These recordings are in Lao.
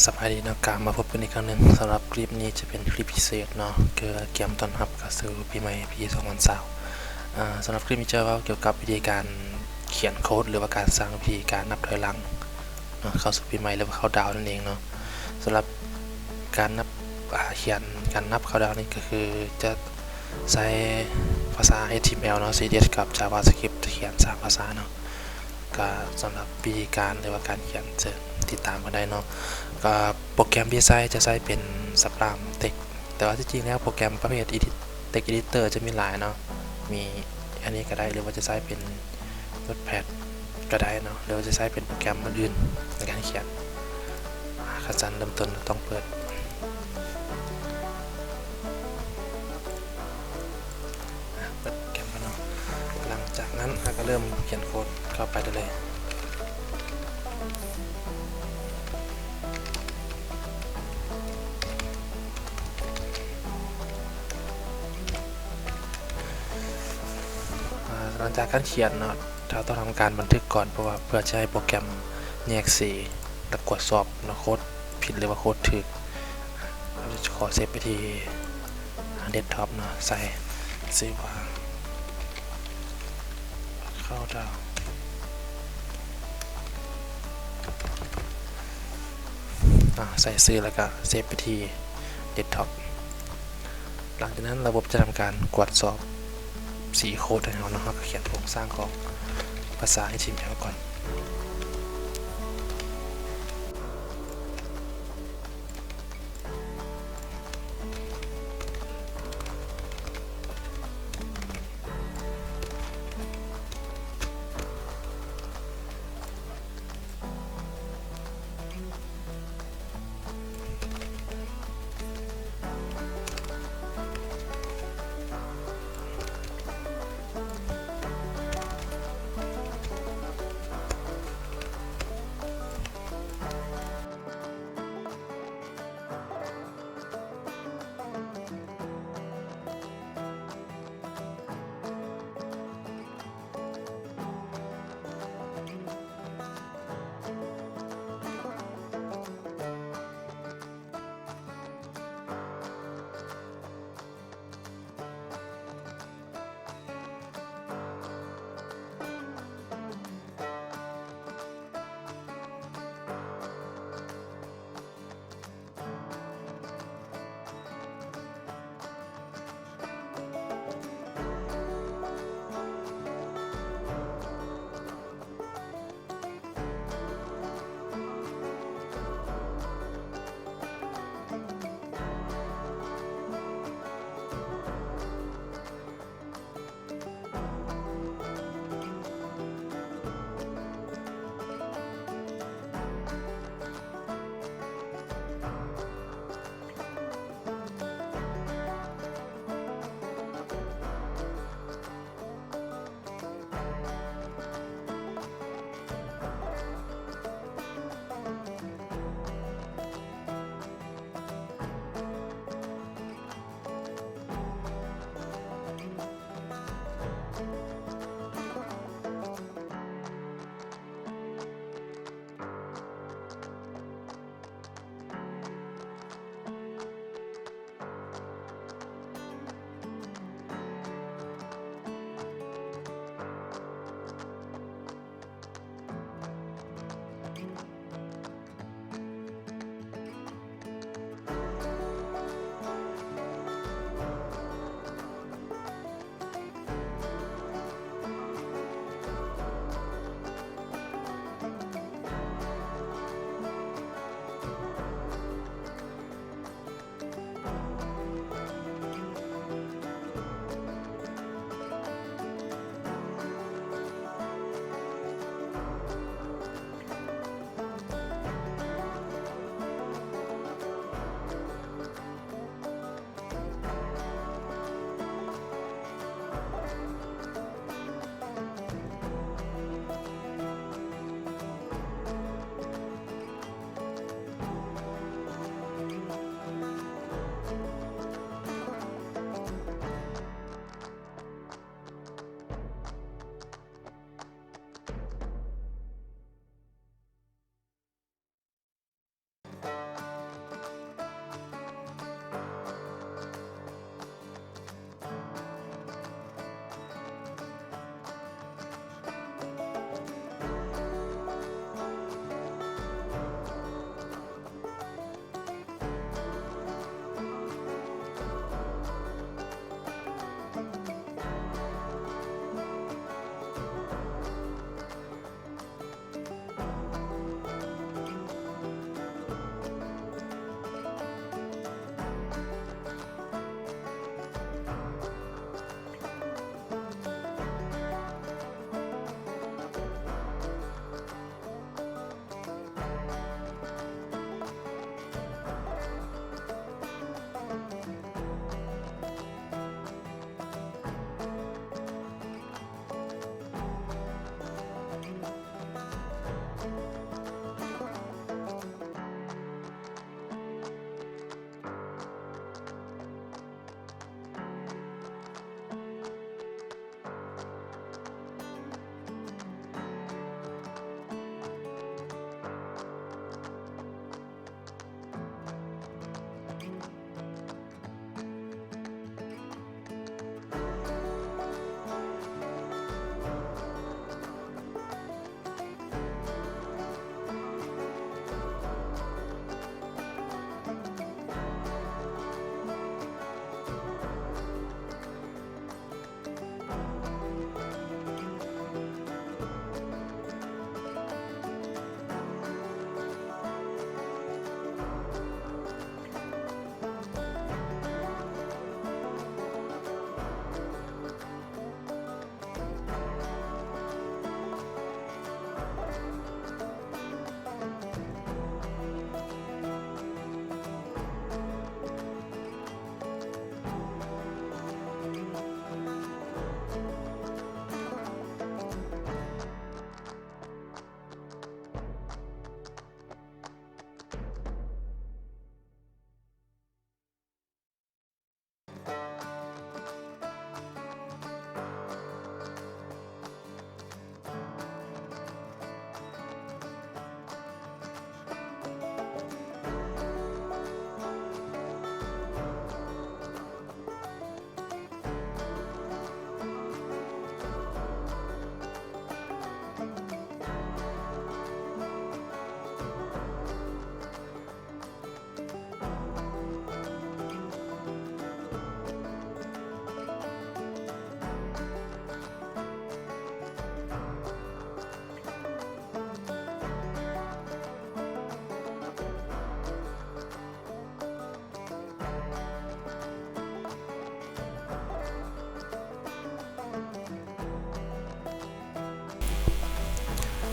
ສະບາຍດີເນາະ ກະມາພົບກັນອີກຄັ້ງໜຶ່ງ. ສຳລັບຄລິບນີ້ຈະເປັນຄລິບພິເສດເນາະ ເພື່ອກຽມຕ້ອນຮັບເຂົ້າສູ່ປີໃໝ່ປີສອງພັນຊາວ. ອາ ສຳລັບຄລິບນີ້ຈະເວົ້າກ່ຽວກັບວິທີການຂຽນໂຄດ ຫຼືວ່າການສ້າງວິທີການນັບຖອຍຫຼັງເນາະ ເຂົ້າສູ່ປີໃໝ່ ຫຼືວ່າເຂົ້າດາວນັ້ນເອງເນາະ. ສຳລັບການນັບ ອາ ຂຽນ ການນັບເຂົ້າດາວນີ້ກໍຄືຈະໃຊ້ພາສາ ເອັດທີເອັມແອລ ເນາະ ຊີດີເອັສ ກັບ JavaScript ຂຽນສາມພາສາເນາະ. ກະສຳລັບວິທີການ ຫຼືວ່າການຂຽນ ເຊີນຕິດຕາມກັນໄດ້ເນາະ. ກະໂປຣແກຣມທີ່ໃຊ້ຈະໃຊ້ເປັນ Sublime Text ແຕ່ວ່າທີ່ຈິງແລ້ວໂປຣແກຣມປະເພດ Edit Text Editor ຈະມີຫຼາຍເນາະ ມີອັນນີ້ກະໄດ້ ຫຼືວ່າຈະໃຊ້ເປັນ Notepad ກະໄດ້ເນາະ ຫຼືວ່າຈະໃຊ້ເປັນໂປຣແກຣມອື່ນໆໃນການຂຽນ. ອາ ຂັ້ນຕອນເລີ່ມຕົ້ນເຮົາຕ້ອງເປີດ ເປີດໂປຣແກຣມກ່ອນເນາະ. ຫຼັງຈາກນັ້ນເຮົາກະເລີ່ມຂຽນໂຄດເຂົ້າໄປໄດ້ເລີຍ. ອາ ຫຼັງຈາກການຂຽນເນາະ ເຮົາຕ້ອງທຳການບັນທຶກກ່ອນ ເພາະວ່າເພື່ອຈະໃຫ້ໂປຣແກຣມແຍກສີ ແລະ ກວດສອບເນາະ ໂຄດຜິດ ຫຼືວ່າໂຄດຖືກ. ເຮົາຈະຂໍເຊບໄປທີ່ Desktop ເນາະ ໃສ່ຊື່ວ່າ Countdown ອາ ໃສ່ຊື່ ແລ້ວກະເຊບໄປທີ່ Desktop. ຫຼັງຈາກນັ້ນລະບົບຈະທຳການກວດສອບສີໂຄດໃຫ້ເຮົາເນາະ. ເຮົາກະຂຽນໂຄງສ້າງຂອງພາສາ ເອັດທີເອັມແອລ ກ່ອນ.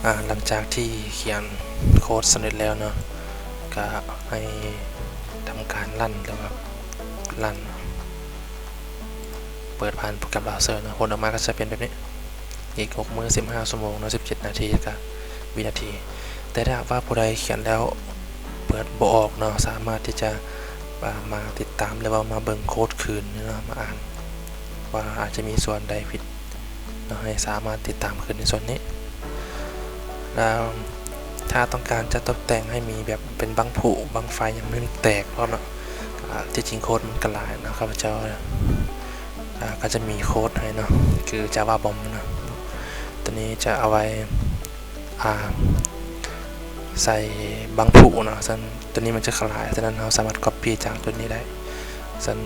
ອາ ຫຼັງຈາກທີ່ຂຽນໂຄດສຳເລັດແລ້ວເນາະ ກະໃຫ້ທຳການຣັນ ຫຼືວ່າຣັນ ເປີດຜ່ານໂປຣແກຣມບຣາວເຊີເນາະ ຜົນອອກມາກໍຈະເປັນແບບນີ້ ອີກຫົກມື້ ສິບຫ້າຊົ່ວໂມງເນາະ ສິບເຈັດນາທີ ແລະກະວິນາທີ. ແຕ່ຖ້າຫາກວ່າຜູ້ໃດຂຽນແລ້ວເປີດບໍ່ອອກເນາະ ສາມາດທີ່ຈະ ອ່າ ມາຕິດຕາມ ຫຼືວ່າມາເບິ່ງໂຄດຄືນເນາະ ມາອ່ານວ່າອາດຈະມີສ່ວນໃດຜິດເນາະ ໃຫ້ສາມາດຕິດຕາມຄືນໃນສ່ວນນີ້. ແລ້ວຖ້າຕ້ອງການຈະຕົບແຕ່ງໃຫ້ມີແບບເປັນບັ້ງຜຸ ບັ້ງໄຟຫຍັງ ມັນແຕກພ້ອມເນາະ ອາ ທີ່ຈິງໂຄດມັນກໍຫຼາຍເນາະ ຂ້າພະເຈົ້າ ອາ ກໍຈະມີໂຄດໃຫ້ເນາະ ຄື Java Bomb ເນາະ ຕົວນີ້ຈະເອົາໄວ້ ອາ ໃສ່ບັ້ງຜຸເນາະ ຊັ້ນຕົວນີ້ມັນຈະຂະຫຼາຍ ສະນັ້ນເຮົາສາມາດກັອບປີ້ຈາກຈຸດນີ້ໄດ້ ຊັ້ນ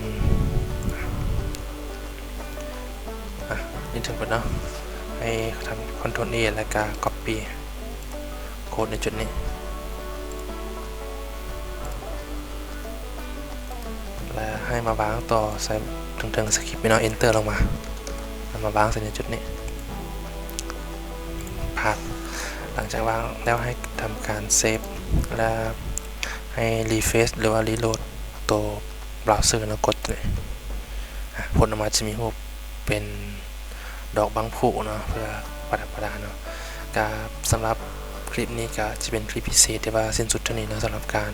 ອາ ນີ້ທັງໝົດເນາະ ໃຫ້ທຳ Ctrl A ແລ້ວກະກັອບປີ້ໂຄດໃນຈຸດນີ້ ແລ້ວໃຫ້ມາວາງຕໍ່ໃສ່ເທິງໆສະຄຣິບເນາະ Enter ລົງມາ ແລ້ວມາວາງໃສ່ໃນຈຸດນີ້ ຜ່ານ. ຫຼັງຈາກວາງແລ້ວໃຫ້ທຳການເຊບ ແລ້ວໃຫ້ຣີເຟຣຊ ຫຼືວ່າຣີໂຫຼດໂຕບຣາວເຊີເນາະ ກົດຕົວນີ້ ອາ ຜົນອອກມາຈະມີຮູບເປັນ ດອກບັ້ງຜຸເນາະ ເພື່ອປະດັບປະດາເນາະ. ກະສຳລັບຄລິບນີ້ກະຈະເປັນຄລິບພິເສດທີ່ວ່າສິ້ນສຸດເທົ່ານີ້ເນາະ ສຳລັບການ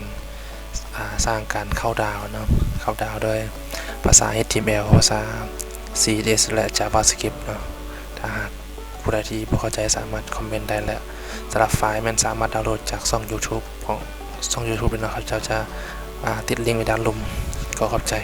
ອາ ສ້າງການເຂົ້າດາວເນາະ ເຂົ້າດາວໂດຍພາສາ ເອັດທີເອັມແອລ ພາສາ ຊີເອັສເອັສ ແລະ JavaScript ເນາະ. ຖ້າຫາກຜູ້ໃດທີ່ບໍ່ເຂົ້າໃຈສາມາດຄອມເມັນໄດ້ ແລະ ສຳລັບໄຟລ໌ແມ່ນສາມາດດາວໂຫຼດຈາກຊ່ອງ YouTube ຂອງຊ່ອງ YouTube ໄດ້ເນາະ. ຂ້າພະເຈົ້າຈະ ອາ ຕິດລິງໄວ້ດ້ານລຸ່ມ. ຂໍຂອບໃຈ.